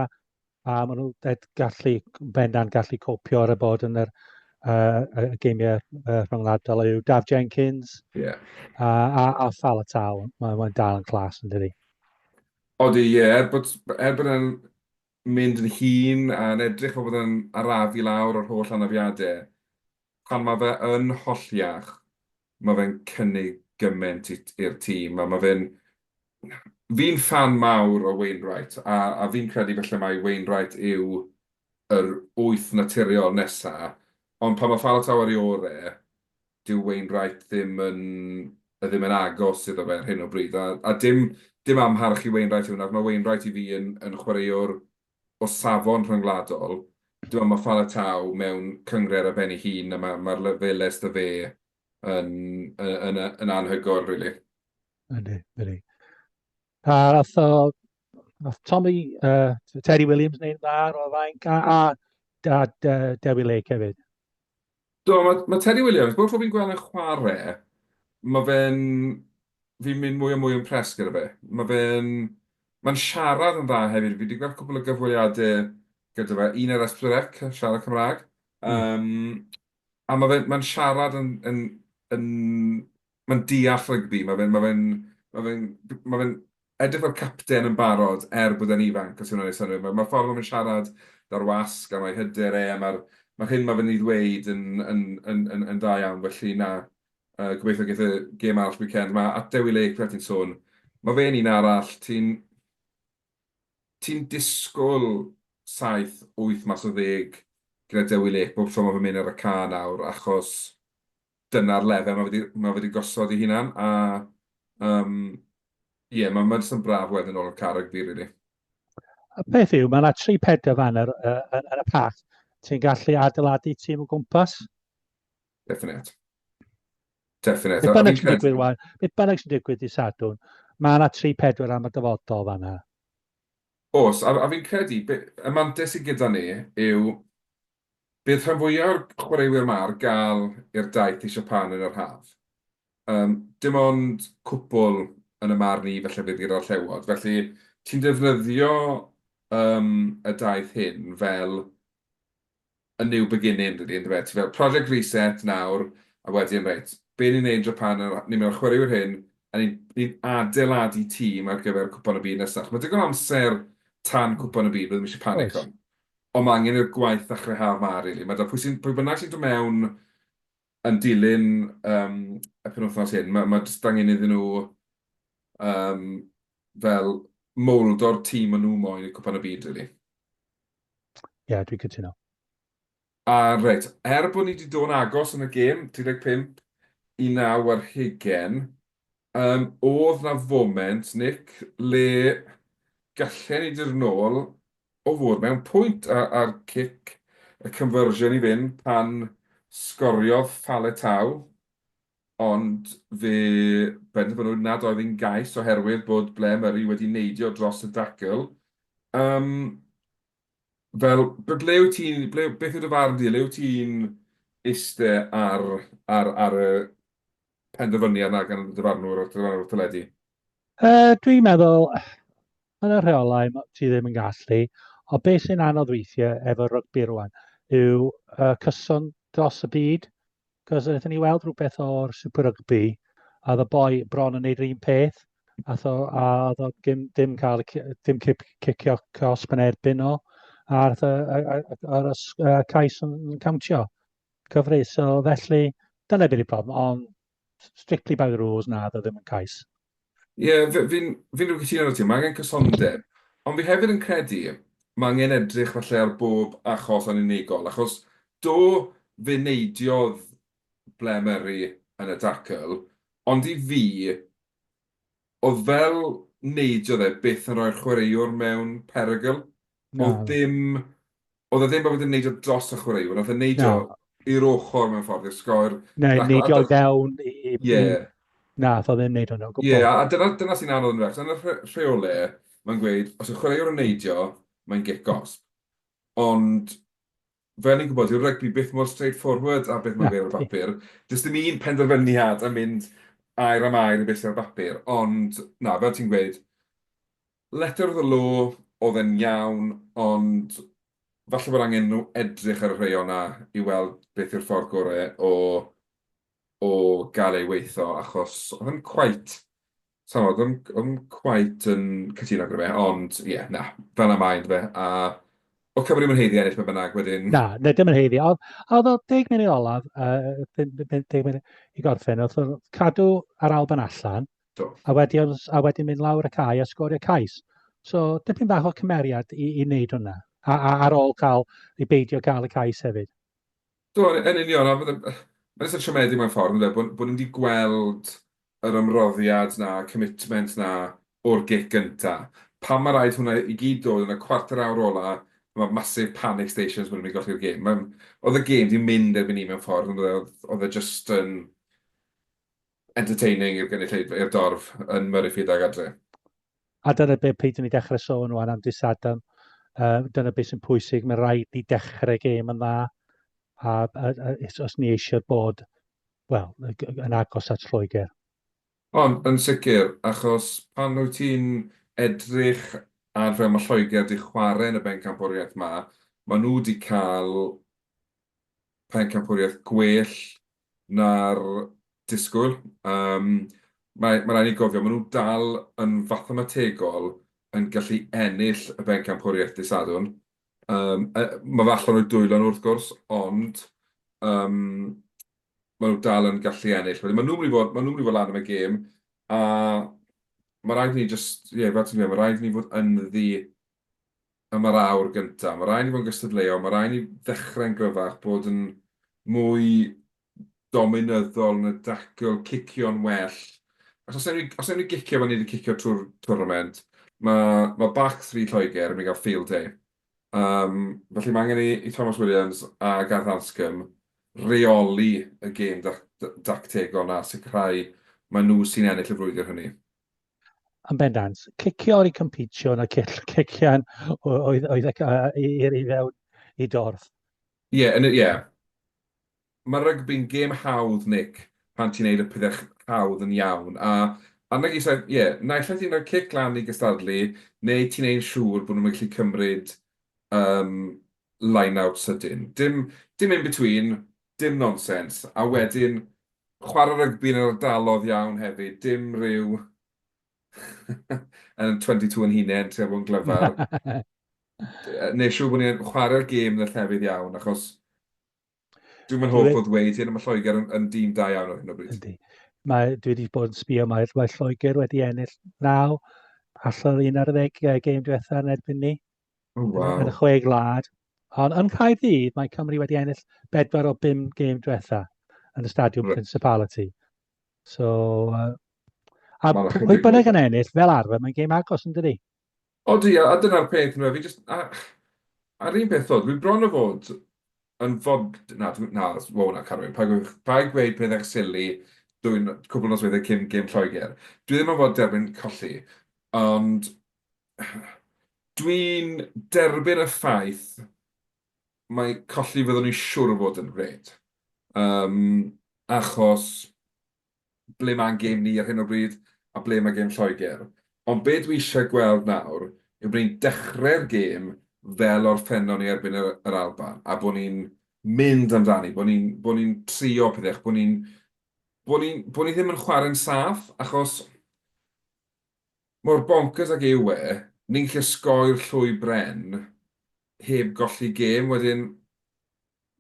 a maen nhw gallu, bendant gallu copio ar y bod yn yr uh, y geimiau uh, rhyngwladol yw Daf Jenkins yeah. a, a, a Faletau, mae'n mae dal yn clas yn dydi. Odi, ie, er bod, er bod e'n mynd yn hŷn a'n edrych fel bod e'n arafu lawr o'r holl anafiadau, pan mae fe yn holliach, mae fe'n cynnig gymaint i'r tîm, a mae fe'n... Fi'n ffan mawr o Wainwright, a a fi'n credu falle mai Wainwright yw yr wyth naturiol nesa, ond pan mae Faletau ar ei ore, dyw Wainwright ddim yn ddim yn agos iddo fe ar hyn o bryd, a a dim dim amharch i Wainwright yw hwnna, mae Wainwright i fi yn yn chwaraewr o safon rhyngwladol, dwi'n meddwl mae Faletau mewn cynghrair ar ben ei hun a mae'r ma lefelau sydd 'da fe yn, yn, yn, yn anhygoel, really. Ydy, ydy. A nath o, nath Tommy, uh, Teddy Williams wneud dda ar o'r fainc, a, a, a, a Dewi Lake hefyd. Do, mae, mae Teddy Williams, bob tro fi'n gweld e'n chwarae, mae fe'n... Fi'n mynd mwy a mwy impressed gyda fe. Mae fe'n... Mae'n siarad yn dda hefyd. Fi wedi gweld cwpl o gyfweliadau gyda fe. Un ar S4C, siarad Cymraeg. Um, a mae fe'n... Mae'n siarad yn... yn, yn mae'n deall rygbi. Mae fe'n... Mae fe'n... Mae fe'n... Mae fe'n edrych fel capten yn barod, er bod e'n ifanc, os yw hwnna'n neud synnwyr. Mae'r ma ffordd mae'n siarad 'da'r wasg a mae hyder e, a mae'r ma hyn mae fe'n ei ddweud yn, yn, yn, yn, yn dda iawn. Felly na, uh, gobeithio geith y gêm arall weekend. Mae at Dewi Lake, fel ti'n sôn, mae fe'n un arall, ti'n ti'n disgwyl 7, 8 mas o 10 gyda Dewi Lake bob tro mae fe'n mynd ar y ca nawr, achos dyna'r lefel mae fe 'di mae fe 'di gosod ei hunan, a yym ie, mae ma jyst yn braf wedyn ôl i'r car rygbi rili. Y peth yw, mae yna 3-4 fan yr, uh, yn, yn y pac. Ti'n gallu adeiladu tîm o gwmpas? Definite. Definite. Beth bynnag sy'n digwydd, wan, beth bynnag sy'n digwydd i Sadwrn, mae yna 3-4 am y dyfodol fanna. Oes, a, a fi'n credu, be, y mantais sydd gyda ni yw Bydd rhan fwya' o'r chwaraewyr 'ma ar gael i'r daith i Japan yn yr haf. Yym, dim ond cwpwl yn y marn i falle fydd gyda'r Llewod. Felly, ti'n defnyddio yym y daith hyn fel a new beginning rili, yndyfe? Ti fel project reset nawr, a wedyn reit, be ni'n neud yn Japan, ni'n mynd â'r chwaraewyr hyn, a ni'n ni'n adeiladu tîm ar gyfer Cwpan y Byd nesaf. Mae digon o amser tan Cwpan y Byd, bydd ddim eisiau panico. Oes. Ond mae angen i'r gwaith ddechrau haf 'ma rili. Mae 'da pwy sy'n... pwy bynnag sy'n dod mewn yn dilyn yym y penwythnos hyn, ma' ma' jyst angen iddyn nhw yym fel mowldo'r tîm maen nhw moyn i Cwpan y Byd rili. Ie, yeah, dwi'n cytuno. A reit, er bod ni wedi dod yn agos yn y gêm, 35 i 9 ar hugen, um, oedd na foment, Nick, le gallen ni dod nôl o fod mewn pwynt a'r cic, y conversion i fynd pan sgoriodd Faletau, ond fe benderfynwyd nad oedd hi'n gais oherwydd bod Blair Murray wedi neidio dros y dacl. Um, fel, ble wyt ti'n, ble, beth yw dy farn di, le wyt ti'n iste ar, ar, ar y penderfyniad 'na gan y dyfarnwr a'r dyfarnwr teledu? Uh, dwi'n meddwl, yn y rheolau, ti ddim yn gallu, ond beth sy'n anodd weithiau efo rygbi rwan yw uh, cyson dros y byd. Cos wnaethon ni weld rhywbeth o'r Super Rugby, a oedd y boi bron yn neud yr un peth, a o, a oedd o dim, dim cael, dim cic, cicio cosb yn erbyn o, a a'r, a, a, a, cais yn cawntio. Cyfri, so felly, dyna beth yw'r problem, ond strictly by the rules, na, ddo ddim yn cais. Ie, yeah, fi'n fi, fi rhyw cytuno ti, mae angen cysondeb, ond fi hefyd yn credu mae angen edrych falle ar bob achos yn unigol, achos do fe neidiodd Blair Murray yn y dacl, ond i fi, Oedd fel neidiodd e byth yn rhoi'r chwaraewr mewn perygl. Na. Oedd dim... Oedd e ddim bod yn neidio dros y chwaraewr, nath e neidio i'r ochr mewn ffordd, i'r sgo'r... Neu neidio i fewn i... Ie. Na, nath o ddim neud hwnna o gwbl. Ie, a dyna, dyna sy'n anodd yn achos yn y rheole, mae'n gweud, os yw chwaraewr yn neidio, mae'n gic gosb. Ond fel ni'n gwybod, dyw'r rygbi byth mor straightforward â beth mae'n gweud ar y bapur. Does dim un penderfyniad yn mynd air am air i beth sydd ar bapur, ond na, fel ti'n gweud, letter of the law, oedd e'n iawn, ond falle bod angen nhw edrych ar y rheol 'na i weld beth yw'r ffordd gorau o o gael ei weithio, achos oedd e'n quite, sa i'n gwybod, oedd e'n quite yn cytuno gyda fe, ond ie, na, fel 'na mae yndyfe, a oedd Cymru ddim yn haeddu ennill be bynnag wedyn. Na, na, dim yn haeddu, oedd, oedd o 10 munud olaf, uh, 10 munud i gorffen, oedd o'n cadw ar Alban allan, Do. a wedyn, a wedyn mynd lawr y cae a sgorio cais. So, dipyn bach o cymeriad i, i wneud hwnna, a, a ar ôl cael, i beidio cael y cais hefyd. Do, yn union, a fydde... Mae'n eitha siomedig mewn ffordd, yndyfe, bod bod ni 'di gweld yr ymroddiad 'na, y commitment 'na o'r gic gynta. Pam ma' raid hwnna i gyd dod yn y cwarter awr ola, mae massive panic stations bod ni'n mynd i golli'r gêm. Mae'n... Oedd y gêm 'di mynd erbyn 'ny mewn ffordd, yn doedd e? Oedd oedd e jyst yn entertaining i'r gynulleidfa, i'r dorf yn Murrayfield ag adre. A dyna be peidiwn ni dechrau sôn rwan am dydd Sadwrn. Uh, dyna beth sy'n pwysig, mae rhaid ni dechrau gêm yn dda. A, a, a, os ni eisiau bod, wel, yn agos at Lloegr. Ond, yn sicr, achos pan wyt ti'n edrych ar fel mae Lloegr 'di chwarae yn y bencampwriaeth 'ma, maen nhw 'di cael pencampwriaeth gwell na'r disgwyl. Yym, mae mae raid ni gofio, maen nhw dal yn fathemategol yn gallu ennill y bencampwriaeth dydd Sadwrn. Yym, yy, mae fe allan o'u dwylo nhw wrth gwrs, ond yym, maen nhw dal yn gallu ennill. Wedyn maen nhw'n mynd i fod, maen nhw'n mynd i fod lan am y gêm, a mae rhaid i ni jyst, ie, fel ti'n dweud, mae rhaid i ni fod ynddi am yr awr gyntaf. Mae rhaid ni fod yn gystadleuol, mae rhaid ni ddechrau'n gryfach, bod yn mwy dominyddol yn y dacl, cicio'n well. Achos os ewn ni, os ewn ni gicio fel ni wedi cicio trwy'r tournament, mae, mae back three Lloegr yn mynd i gael field day. Um, felly mae angen i, i Tomos Williams a Gareth Anscombe reoli y gêm dactegol na, sicrhau mae nhw sy'n ennill y frwydr hynny. Yn bendant. Cicio i competio na cician oedd oedd i'r i fewn i dorf. Ie, yeah, ie. Yeah. Mae rygbi'n gêm hawdd, Nick, pan ti'n neud y pethau hawdd yn iawn. A, a nag i, ie, yeah, naill ai ti'n rhoi cic lan i gystadlu, neu ti'n neud siŵr bod nhw'n gallu cymryd um, line-out sydyn. Dim, dim in between, dim nonsense. A wedyn, chwarae rygbi yn yr ardalodd iawn hefyd, dim rhyw yn 22 yn hunain, trio bod yn glyfar. Neu siŵr bod ni'n chwarae'r gêm yn y llefydd iawn, achos dwi'm yn hoff o ddweud hyn, ond mae Lloegr yn, yn dîm da iawn ar hyn o bryd. Yndi. Mae, dwi wedi bod yn sbio, mae, mae Lloegr wedi ennill 9 allan o'r 11 gêm diwetha yn erbyn ni. Oh, wow. Yn y chwe gwlad. Ond yn Caerdydd, mae Cymru wedi ennill bedwar o bum gêm diwetha yn y Stadiwm Principality. So, a pwy bynnag yn ennill, fel arfer, mae'n gêm agos yn dydi? Odi, a dyna'r peth, yndyfe, fi jyst, a, a'r un peth ddod, dwi bron o fod yn fod, na, na, wow, na, Carwyn, paid gweud, paid gweud pethau silly dwi'n cwpl o nosweithiau cyn gêm Lloegr. Dwi ddim yn fod derbyn colli, ond dwi'n derbyn y ffaith mae colli fyddwn ni siŵr o fod yn gwneud. Um, achos ble mae'n gêm ni ar hyn o bryd a ble mae gêm Lloegr. Ond be dwi eisiau gweld nawr yw bod ni'n dechrau'r gêm fel orffennon ni erbyn yr, yr Alban, a bod ni'n mynd amdani, bod ni'n bod ni'n trio pethau, bod ni'n bod ni'n bod ni ddim yn chwarae'n saff, achos mor bonkers ag yw e, ni'n gallu osgoi'r llwy bren heb golli gêm, wedyn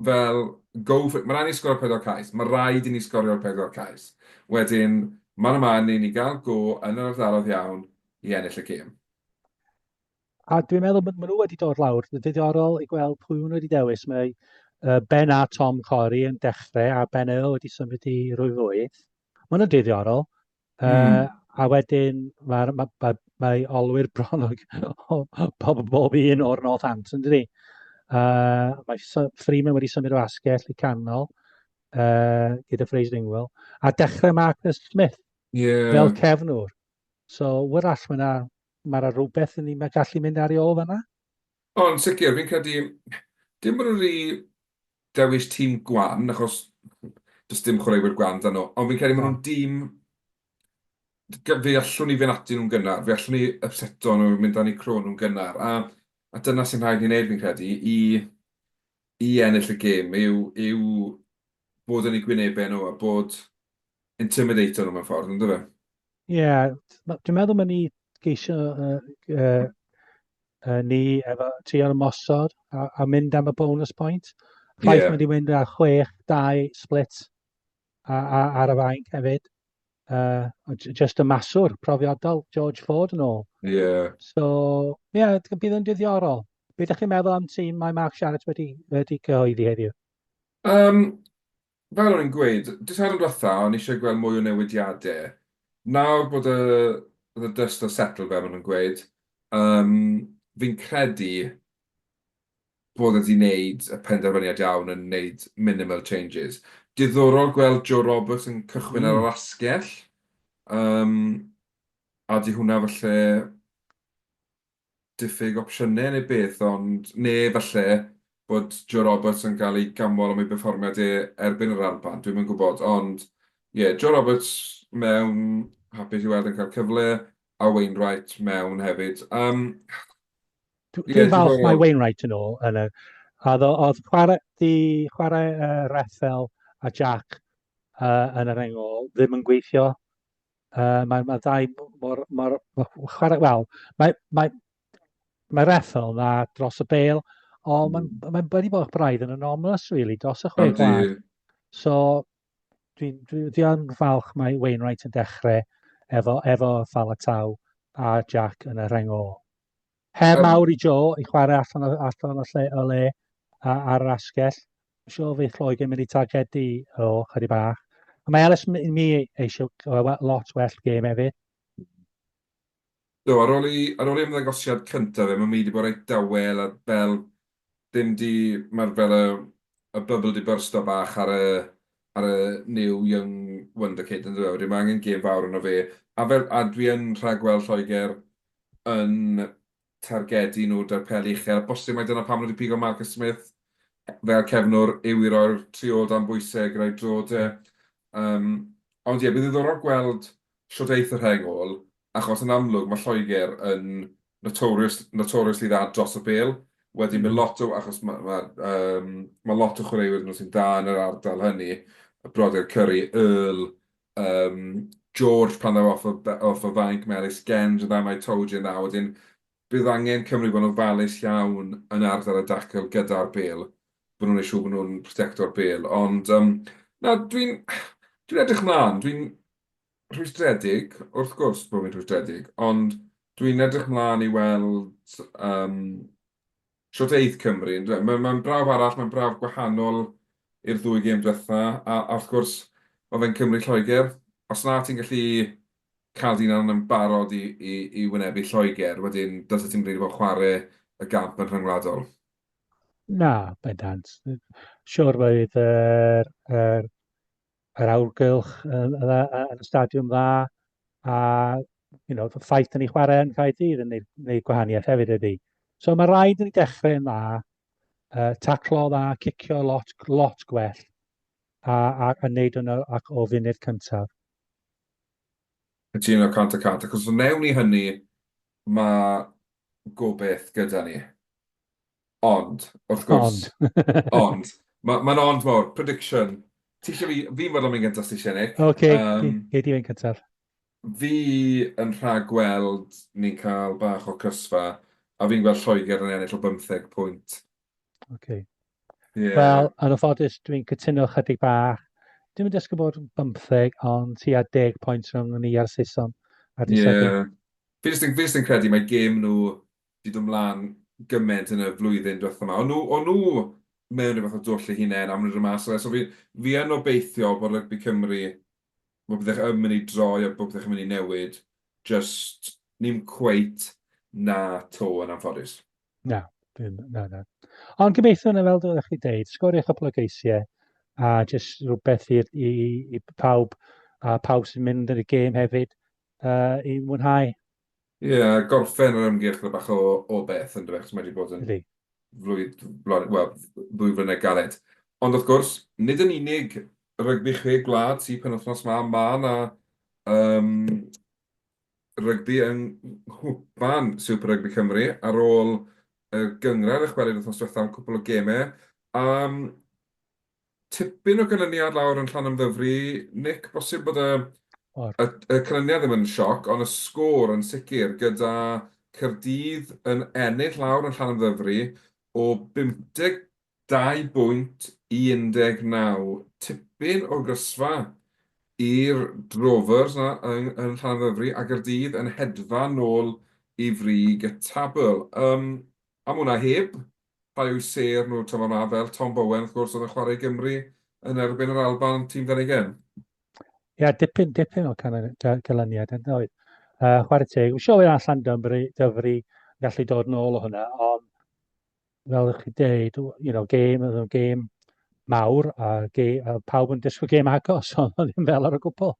fel, go for it. Mae rhaid ni sgorio pedwar cais. Mae rhaid i ni sgorio'r pedwar cais. Wedyn, man a man i ni gael go yn yr ardaloedd iawn i ennill y gêm. A dwi'n meddwl bod maen nhw wedi dod lawr. Ddiddorol i gweld pwy maen nhw wedi dewis. Mae Ben a Tom Corey yn dechrau a Ben Earl wedi symud i rwy fwyth. Mae hwnna'n diddorol. Mm. A wedyn mae, mae, mae, mae olwyr bron o, o, bob, bob un o'r Northampton, dydy. Mae Freeman wedi symud o asgell i canol gyda Fraser Ingwell. A dechrau Marcus Smith yeah. fel cefnwr. So, wrach mae yna mae yna rhywbeth yn ni'n gallu mynd ar ei ôl fanna. Ond sicr, fi'n credu, dim bod nhw wedi dewis tîm gwan, achos does dim chwaraewyr gwan 'da nhw, ond fi'n credu maen nhw'n dîm... Fe allwn ni fynd atyn nhw'n gynnar, fe allwn ni ypseto nhw, mynd dan eu croen nhw'n gynnar, a a dyna sy'n rhaid ni wneud fi'n credu, i i ennill y gêm, yw yw bod yn eu gwynebau nhw a bod intimidato nhw mewn ffordd, yndyfe? Ie, yeah, dwi'n meddwl mae ni geisio uh, uh, ni efo trio ymosod a, a mynd am y bonus point. Ffaith yeah. wedi mynd ar 6-2 split a, a, ar y fainc hefyd. Just y maswr profiadol George Ford yn ôl. Yeah. So, ie, yeah, bydd yn diddiorol. Be ydych chi'n meddwl am tîm mae Mark Sharrett wedi, wedi cyhoeddi heddiw? Um, Fel o'n i'n gweud, dydd Sadwrn dwetha, o'n i eisiau gweld mwy o newidiadau. Nawr bod y the dust has settled, fel maen nhw'n gweud, yym, fi'n credu bod e 'di wneud y penderfyniad iawn yn wneud minimal changes. Diddorol gweld Joe Roberts yn cychwyn ar yr asgell, yym, a 'di hwnna falle diffyg opsiynau neu beth, ond neu falle bod Joe Roberts yn cael ei ganmol am ei berfformiad e erbyn yr Alban, dwi'm yn gwybod, ond ie, Joe Roberts mewn, hapus i weld e'n cael cyfle, a Wainwright mewn hefyd. Um, Dwi'n yeah, falch mae Wainwright yn ôl yn y... A oedd chwarae, di chwarae Rethel a Jack yn yr engol ddim yn gweithio. Mae, mae ddau mor, mor, mor chwarae, wel, mae, mae, mae Rethel na dros y bel, ond mae'n mm. mae wedi bod braidd yn anomalous, really, dros y chwe gwlad. So, dwi'n dwi, dwi yn falch mae Wainwright yn dechrau efo, efo Falatau a Jack yn y rheng ôl. Her mawr i Joe i chwarae allan o, allan o lle, o le a, ar yr asgell. Mae'n siŵr fydd Lloegr yn mynd i targedu o chydig bach. A mae Ellis Mi eisiau lot well gêm hefyd. Do, ar ôl i, ar ôl i ymddangosiad cyntaf fe, mae Mi wedi bod reit dawel a fel ddim di, mae'r fel y, y bubble di byrsto bach ar y, ar y new young wonder kid yn dweud. Wedyn mae angen gêm fawr arno fe. A fel, a dwi yn rhagweld Lloegr yn targedu nhw 'da'r peli uchel. Bosib mai dyna pam nhw wedi pigo Marcus Smith fel cefnwr, yw i roi'r tu ôl dan bwysau gyda'i droed e. Um, ond ie, bydd yn ddiddorol gweld shwt eith y rheng ôl, achos yn amlwg mae Lloegr yn notorious, notoriously dda dros y bêl. Wedyn mae lot o, achos mae, mae, um, mae lot o chwaraewyr nhw sy'n dda yn yr ardal hynny, y brodyr Curry, Earl, um, George pan ddaw off y, off y fainc, mae Alex Genge yn dda, mae Toji yn dda, wedyn bydd angen Cymru bod yn ofalus iawn yn ardal y dacl gyda'r bêl, bod nhw'n ei siŵr bod nhw'n protecto'r bêl, ond um, na, dwi'n dwi edrych mlaen, dwi'n rhwystredig, wrth gwrs bod fi'n rhwystredig, ond dwi'n edrych mlaen i weld um, Shwt eith Cymru, yndyfe? Mae'n mae'n brawf arall, mae'n brawf gwahanol i'r ddwy gêm diwetha, a, a wrth gwrs, mae fe'n Cymru-Lloegr. Os na ti'n gallu cael dy hunan yn barod i, i, i wynebu Lloegr, wedyn dylse ti'm rili bod yn chwarae y gamp yn rhyngwladol. Na, bendant. Siwr fydd yr, yr, yr awrgylch yn, yn, yn y stadiwm dda, a you know, y ffaith dyn ni chwarae yn Caerdydd yn neud, neud gwahaniaeth hefyd ydy. So mae rhaid i ni dechrau yn dda, uh, taclo dda, cicio lot, lot gwell, a, a, a neud hwnna ac o funud cyntaf. Cytuno 100 y cant, achos os wnewn ni hynny, mae gobeith gyda ni. Ond, wrth gwrs... Ond. Ond. Mae'n ma ond mawr. Prediction. Ti eisiau fi... Fi'n fodlon mynd gyntaf os ti eisiau, Nick. Oce, okay, um, gei di fynd cyntaf. Fi yn rhagweld ni'n cael bach o crysfa, a fi'n gweld Lloegr yn ennill o 15 pwynt. Oce. Okay. Yeah. Wel, yn anffodus, dwi'n cytuno chydig bach. Dwi'n mynd dysgu bod 15, ond tua 10 pwynt rhwng ni a'r Saeson. Ar yeah. Fi jyst yn, fi jyst yn credu mae gêm nhw 'di dod mlaen gymaint yn y flwyddyn diwetha 'ma. O'n nhw, o'n nhw mewn rhyw fath o dwll eu hunain a maen nhw'n dod mas o fe. So fi, fi yn obeithio bod Rygbi Cymru, bod pethau yn mynd i droi a bod pethau yn mynd i newid. Just, ni'm cweit 'na 'to yn anffodus. Na, ddim, na, na. Ond gobeithio na fel dylech chi deud, sgorio cwpl o geisiau a jyst rhywbeth i'r, i, i, i pawb a pawb sy'n mynd yn y gêm hefyd uh, i mwynhau. Ie, yeah, gorffen yr ymgyrch gyda bach o, o beth yn dweud, achos mae wedi bod yn flwydd, wel, ddwy flynedd galed. Ond wrth gwrs, nid yn unig rygbi chwe gwlad sy'n penwythnos ma, mae yna um, rygbi yng Nghwpan Super Rugby Cymru ar ôl y gynghrair y chwarae'r wythnos diwethaf am cwpl o gemau. Um, tipyn o ganlyniad lawr yn Llanymddyfri, Nick, bosib bod y, y, y canlyniad ddim yn sioc, ond y sgôr yn sicr, gyda Caerdydd yn ennill lawr yn Llanymddyfri o 52 bwynt i 19. Tipyn o grysfa i'r Drovers 'na yng, yn Llanymddyfri, a Gaerdydd yn hedfan nôl i frig y tabl. Um, a ma' hwnna heb rhai o'u sêr nhw tymor 'ma, fel Tom Bowen, wrth gwrs, oedd yn chwarae i Gymru yn erbyn yr Alban, tîm dan ugain. Ie, yeah, dipyn, dipyn o canlyniad yn oedd. Uh, chwarae teg, fi'n siŵr allan Dyfri, Dyfri gallu dod nôl o hwnna, ond fel ych chi deud, you know, gêm, oedd o'n gêm mawr, a, ge, a pawb yn disgwyl gêm agos, ond oedd ddim fel ar y gwbl.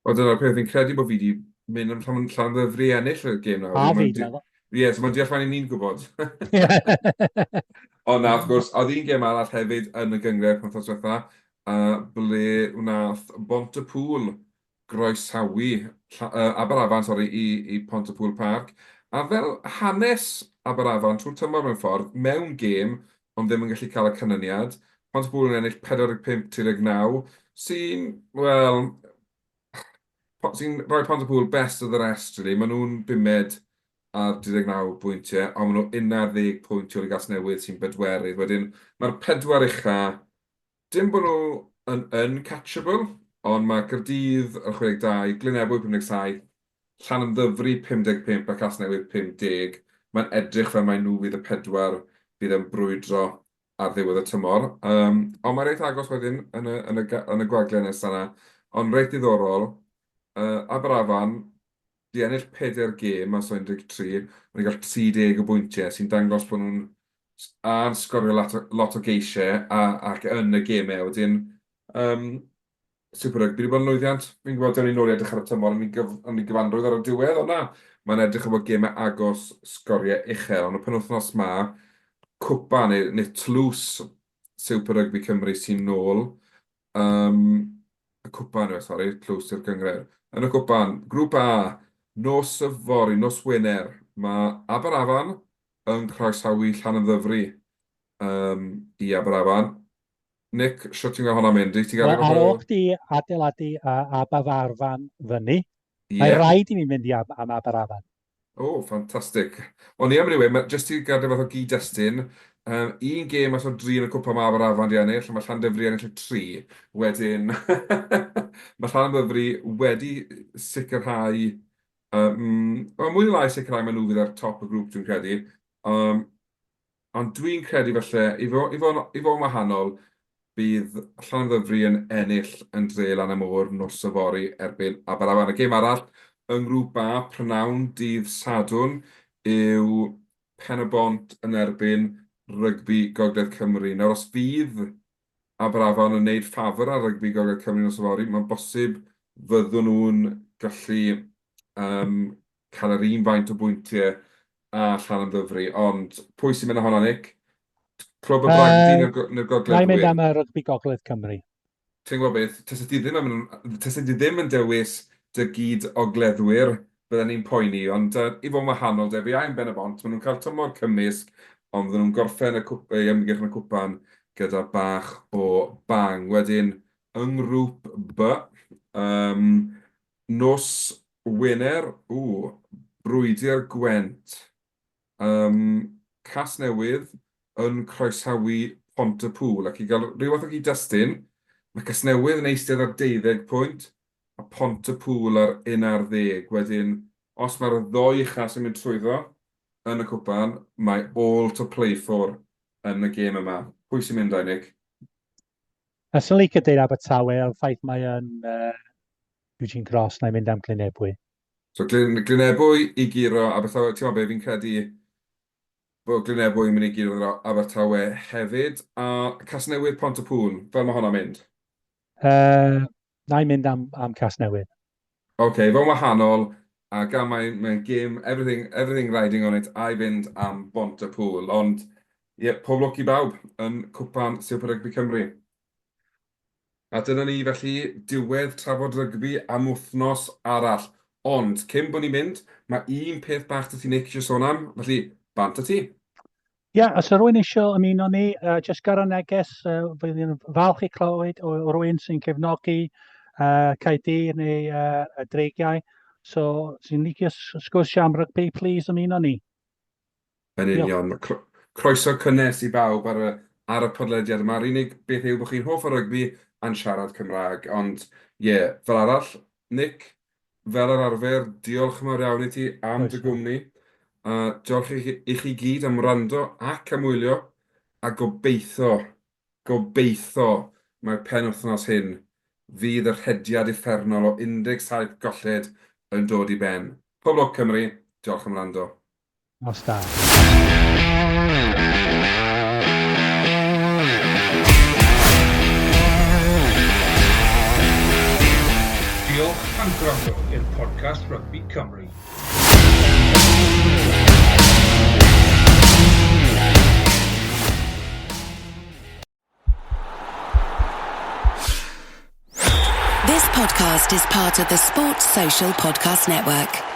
Wel, dyna'r peth, fi'n credu bod fi wedi mynd am Llan, Llanymddyfri ennill y gêm nawr. A fi, dwi'n meddwl. Ie, so mae'n deall faint ni'n gwybod. Ond na, wrth gwrs, oedd un gêm arall hefyd yn y gynghrair penwythnos diwetha, uh, ble wnaeth Bont-y-pŵl groesawu Lla- Aberafan, sori, i i Pontypool Park. A fel hanes Aberafan trwy'r tymor mewn ffordd, mewn gêm, ond ddim yn gallu cael y canlyniad. Pontypool yn ennill 45 39, sy'n, wel, sy'n rhoi Pontypool best of the rest, really. Maen nhw'n bumed ar 39 bwyntiau, ond maen nhw 11 pwynt tu ôl i Gasnewydd sy'n bedwerydd. Wedyn, mae'r pedwar ucha Dim bod nhw yn uncatchable, ond mae Caerdydd ar 62, Glyn Ebwy 57, Llanymddyfri 55 a Casnewydd 50. Mae'n edrych fel mai nhw fydd y pedwar fydd yn brwydro ar ddiwedd y tymor. Um, ond mae'n reit agos wedyn yn y, yn y, yn y gwagle nesaf yna. Ond reit ddiddorol, uh, Aberafan, 'di ennill pedair gêm mas o 13, maen nhw 'di cael 30 o bwyntiau, sy'n dangos bod nhw'n a'n sgorio lot o, lot o geisiau a, ac yn y gemau. Wedyn, um, Super Rugby wedi bod yn lwyddiant. Fi'n gwybod, dewn ni nôl i edrych ar y tymor yn ei, gyf, yn ei gyfanrwydd ar y diwedd, ond na, mae'n edrych yn bod gemau agos, sgoriau uchel. Ond y penwythnos ma, cwpan neu, neu tlws Super Rugby Cymru sy'n nôl. Um, y cwpan yw e, sori, tlws i'r gynghrair. Yn y cwpan, grŵp A, nos yfory, nos Wener, mae Aberafan yn croesawu Llanymddyfri um, i Aberafan. Nick, sut ti'n gweld hwnna'n mynd? Ti'n gael Wel, ar ôl chdi adeiladu a Aberafan fyny, yeah. mae rhaid i mi mynd i am, am Aberafan. O, ffantastig. O'n i am anyway, ma' jyst i gadw fath o gyd-destun, yym, un gêm mas o dri yn y cwpan ma' Aberafan 'di ennill, a ma' Llandyfri ennill y tri. Wedyn, ma' Llanymddyfri wedi sicrhau, yym, wel mwy neu lai sicrhau ma' nhw fydd ar top y grŵp dwi'n credu. Yym. Ond dwi'n credu falle, i fo- i fod i fod yn wahanol, bydd Llanymddyfri yn ennill yn dre lan y môr nos yfory erbyn Aberafan. Y gêm arall yng Ngrŵp A prynhawn dydd Sadwrn yw Pen-y-bont yn erbyn Rygbi Gogledd Cymru. Nawr os fydd Aberafan yn wneud ffafr ar Rygbi Gogledd Cymru nos yfory, mae'n bosib fyddwn nhw'n gallu um, cael yr un faint o bwyntiau a Llanymddyfri. Ond pwy sy'n mynd â honna, Nick? Clwb y Bragdy uh, neu'r neu Gogledd? Na'i mynd am y Rygbi Gogledd Cymru. Ti'n gwybod beth, tase ti ddim yn, tase ti ddim yn dewis dy gyd ogleddwyr, bydden ni'n poeni, ond uh, i fod yn wahanol, de, fi a'n Ben y Bont, maen nhw'n cael tymor cymysg, ond fydden nhw'n gorffen y, cwp, ei ymgyrch yn y cwpan gyda bach o bang. Wedyn, yng ngrŵp B, um, nos Wener, ww, Brwydr Gwent. Yym, Casnewydd yn croesawu Pont-y-pŵl, ac i gael rhyw fath o gyd-destun, mae Casnewydd yn eistedd ar deuddeg pwynt, a Pont-y-pŵl ar unarddeg. Wedyn, os mae'r ddou chas yn mynd trwyddo yn y cwpan, mae all to play for yn y gêm yma. Pwy sy'n mynd, Nick? Fyswn i'n licio deud Abertawe, ond ffaith mae yn uh, Eugene Cross, na i mynd am Glynebwy. So Glyn, Glynebwy i guro Abertawe, ti'n gwybod be, fi'n credu bod Glynebwy yn mynd i guro Abertawe hefyd. A Casnewydd Pont-y-pŵl, fel mae hwnna'n mynd? Uh, na i mynd am, am Casnewydd. Oce, okay, fe'n wahanol, a gan mae'n mae gêm, everything, everything riding on it, a i fynd am Bont-y-pŵl. Ond, ie, yeah, pob lwc i bawb yn Cwpan Super Rugby Cymru. A dyna ni felly, diwedd trafod rygbi am wythnos arall. Ond, cyn bod ni'n mynd, mae un peth bach 'da ti Nick eisiau sôn am, felly bant â ti. Ie, yeah, os yw rhywun eisiau ymuno ni, uh, just gyrra neges, uh, fydd yn falch i clywed o, o rhywun sy'n cefnogi uh, Caerdydd neu uh, y Dreigiau. So, sy'n licio sgwrsio am rygbi, please ymuno ni. Yn union. Mae croeso cynnes i bawb ar y, ar y podlediad yma. Yr unig beth yw bod chi'n hoff o rygbi a'n siarad Cymraeg. Ond ie, yeah, fel arall, Nick, fel yr arfer, diolch yn fawr iawn i ti am dy gwmni. A diolch i chi, i chi gyd am wrando ac am wylio. A gobeithio, gobeithio mae'r penwythnos hyn fydd y rhediad uffernol o 17 golled yn dod i ben. Pob lwc Cymru, diolch am wrando. Nos da. Diolch am gwrando i'r podcast Rygbi Cymru. This podcast is part of the Sports Social Podcast Network.